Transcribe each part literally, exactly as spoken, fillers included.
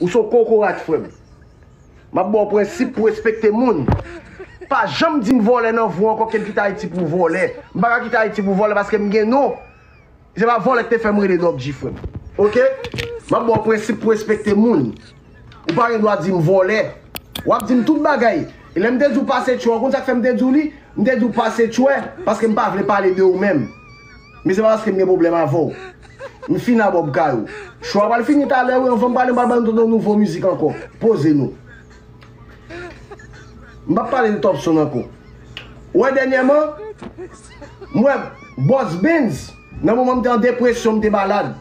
Ou se yon kokorat, frè m. M ap ba w prensip pou w respekte moun. Pa janm di m vòlè nan vi w ankò, ke m kite Ayiti pou vòlè. M pa ka kite Ayiti pou vòlè paske m gen non. Se pa vòlè ki te fè m rele Dòk G, frè m. Oke? M ap ba w prensip pou w respekte moun. Ou pa gen dwa di m vòlè. W ap di m tout bagay. E lè m te di w pase tchwè, ou konn sa k fè m te di w li? M te di w pase tchwè paske m pa vle pale de ou menm. Men se pa paske m gen pwoblèm avè w. M fin abò kay ou. Cho a pral fini talè, wi, anvan m pale, m pral ba nou yon nouvo mizik ankò. Poze nou. M p ap pale de Topson ankò. Ou wè, dènyèman, m wè Boss Benz, nan moman m te an depresyon, m te malad.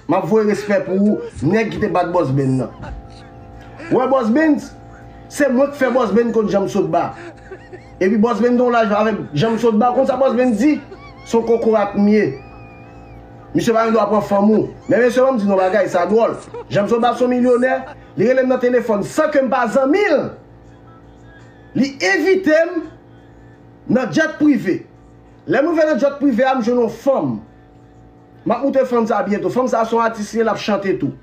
M ap voye respè pou ou, nèg ki te bat Boss Benz nan. Ou wè, Boss Benz, se mwen k fè Boss Benz konn Janm Sotba. Epi Boss Benz gen yon laj avèk Janm Sotba, ou konn sa Boss Benz di? Se yon kokorat m ye. Misye pa gen dwa pran fanm ou. Men mesye, ban m di nou bagay, sa dwòl. Janm Sotba se yon milyonè, li rele m nan telefòn san ke m pa zanmi l. Li envite m nan jet prive. Lè m rive nan jet prive a, m jwenn yon fanm. M ap moutre fanm sa byento. Fanm sa se yon atis li ye, l ap chante tou.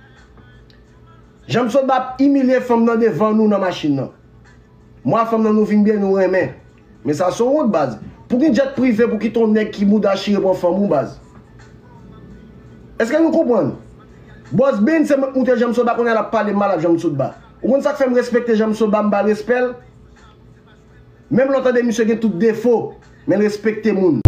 Janm Sotba ap imilye fanm nan devan nou nan machin nan. Mwen ak fanm nan nou vin byen, nou renmen. Men sa se yon wont, baz. Pou gen jet prive pou kite yon nèg ki mouda chire pran fanm ou, baz. Èske nou konprann? Boss Benz se mwen k moutre Janm Sotba, kounye a l ap pale mal ap Janm Sotba. Ou konn sa k fè m respekte Janm Sotba, m ba l respè l? Menm lè w tande misye gen tout defo, men l respekte moun.